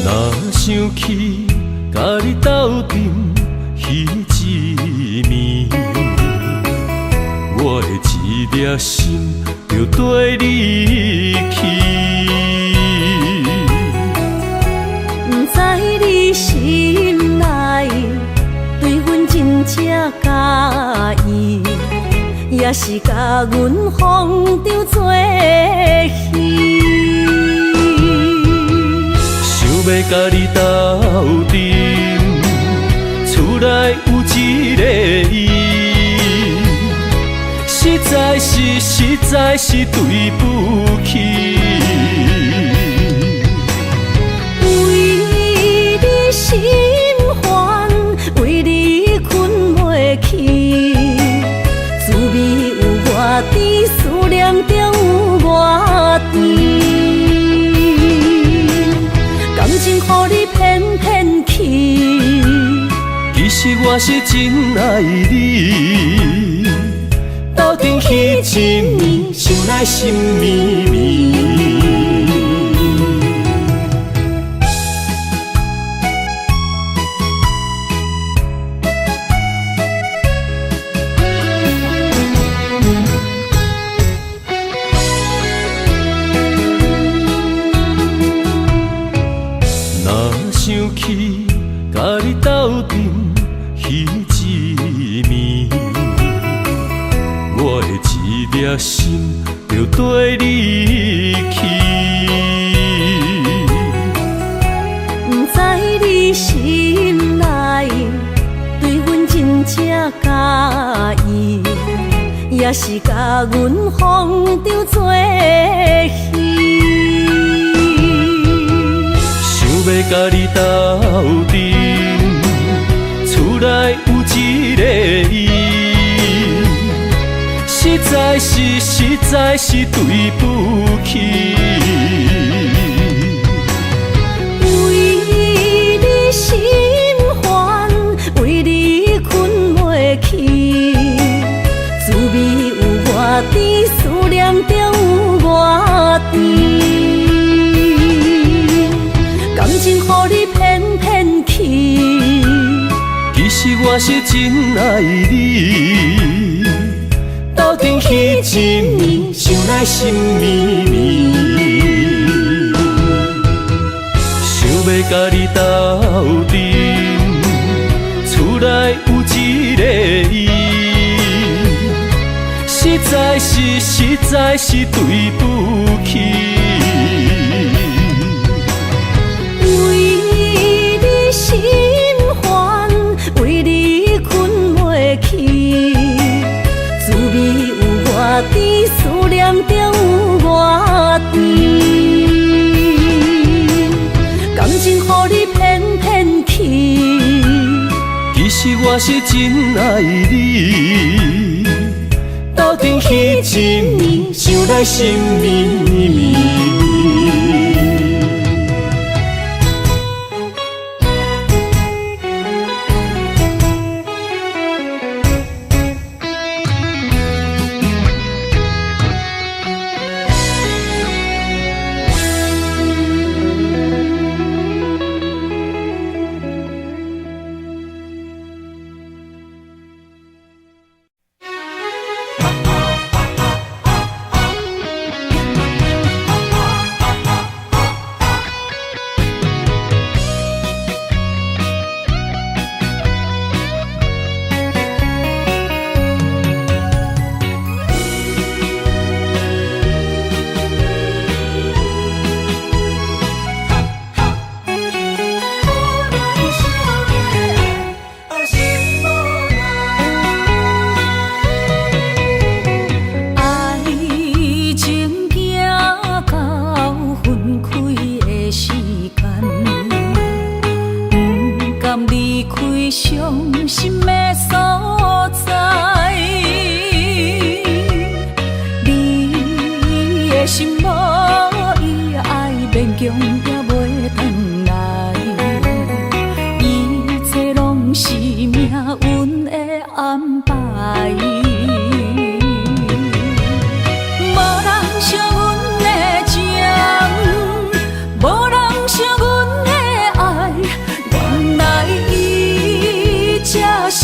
若想起佮你鬥陣彼一暝，我的一粒心就綴你去。不知你心內對阮真正佮意，也是共阮放當做戲。想欲佮你鬥陣，厝內有一个伊，實在是對不起。為你心煩，為你睏袂去，滋味有偌甜，思念中有偌甜。感情予你騙騙是真愛你，鬥陣彼一暝，想來心綿綿。若想起佮你鬥陣彼一暝，我的一粒心就綴你去。不知你心內對阮真正佮意，抑是共阮風中做戲。想欲佮你鬥陣，厝內有一个伊，實在是實在是對不起。為你心煩，為你睏袂去，滋味有偌甜，思念就有偌甜。感情予你騙騙去，其實我是真愛你，鬥陣彼一暝，想來心綿綿。想欲佮你鬥陣，厝內有一个伊，實在是實在是對不起。為你心煩，為你睏袂去，滋味有偌甜，思念就有偌甜。感情予你騙騙去，其實我是真愛你，鬥陣彼一暝，想來心綿綿。愛情行到分開的時間，不甘離開傷心的所在。你的心無伊愛，勉強也袂轉來，一切攏是命運的安排。無人惜阮的情，無人惜阮的愛，原來伊才是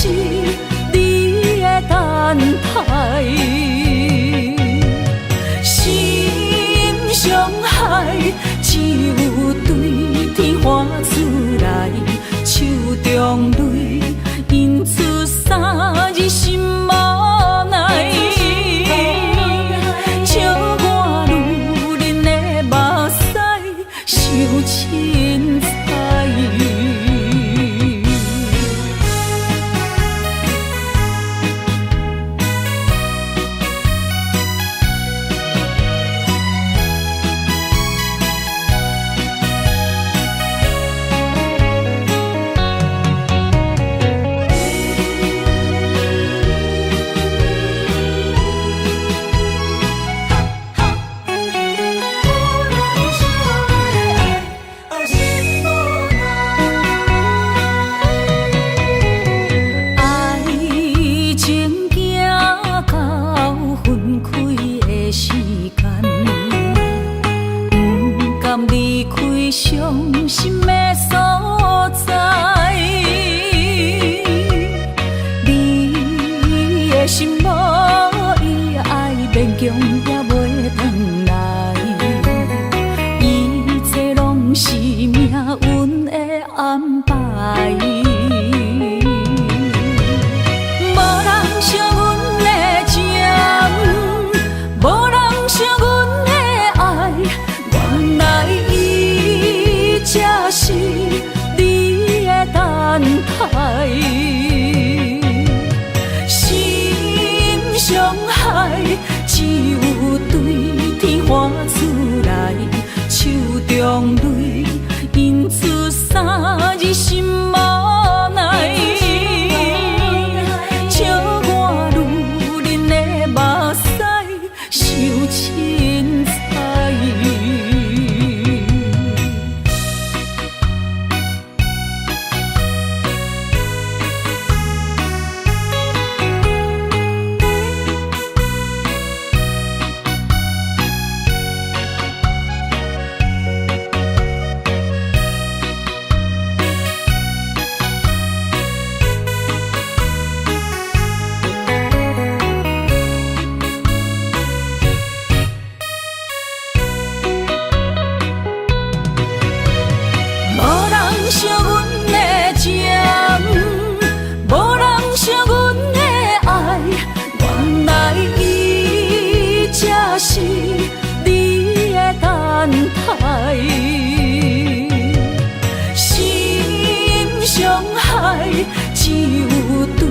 傷害，只有對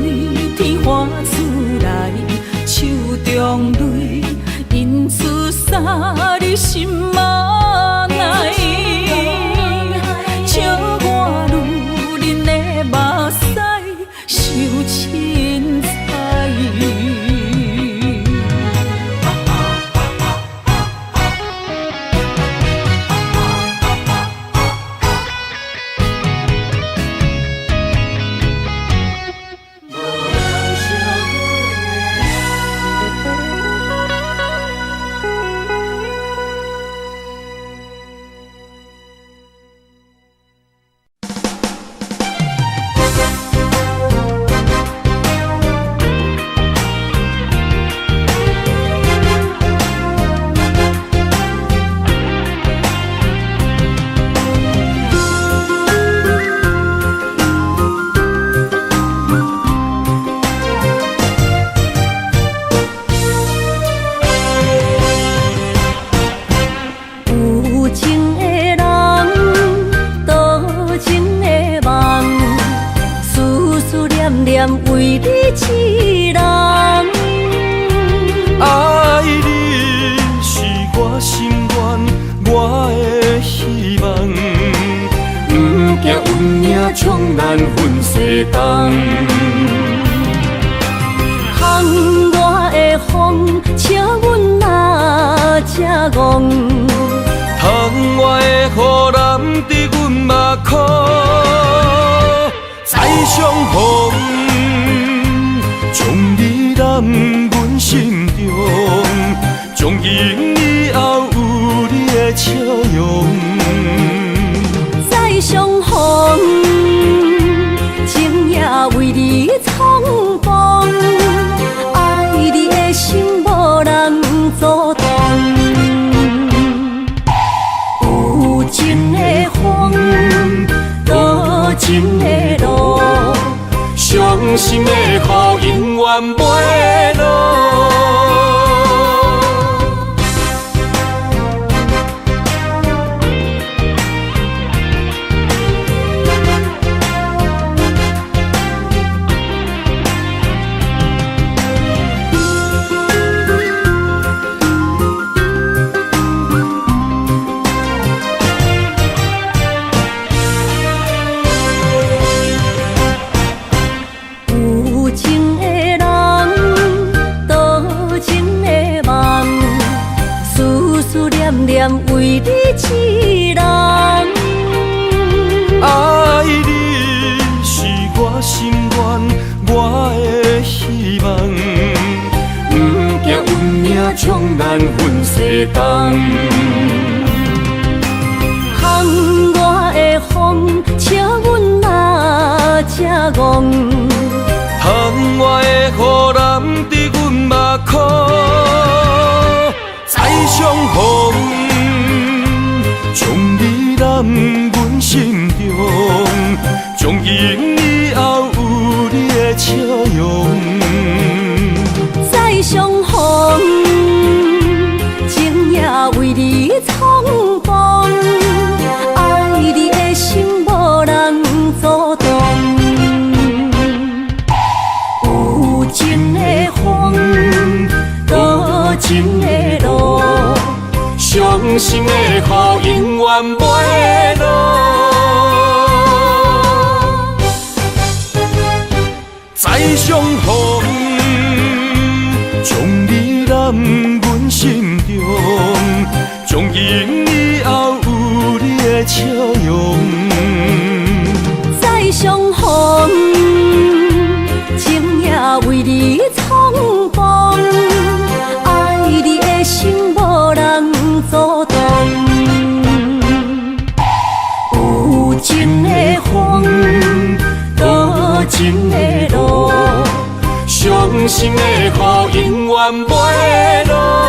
天喊出來，手中淚印出三字心內，笑我女人的目屎傷凊彩。有情的人，多情的梦，思思念念為你一人。愛你是我心願，我的希望。不驚運命將咱分西東。窗外的風，笑阮若這戇。窗外的雨淋伫阮目眶，再相逢，將你揽阮心中，從今以後有你的笑容。再相逢，情也為你重逢，愛你的心無人阻擋。有情的風，多情的路，傷心的雨永遠袂落。有情的人，多情的夢，思思念念為你一人。愛你是我心願，我的希望。不驚運命將咱分西東。窗外的風，笑阮若這戇。窗外的雨淋伫阮目眶，再相逢，將你攬阮心中，從今以後有你的笑容。再相逢，情也為你重逢，愛你的心無人阻擋。有情的風，多情的路，傷心的雨永遠袂落。再相逢，將你攬阮心中，從今以後有你的笑容。再相逢，情也為你重逢，愛你的心無人阻擋。有情的風，多情的路，傷心的雨永遠袂落。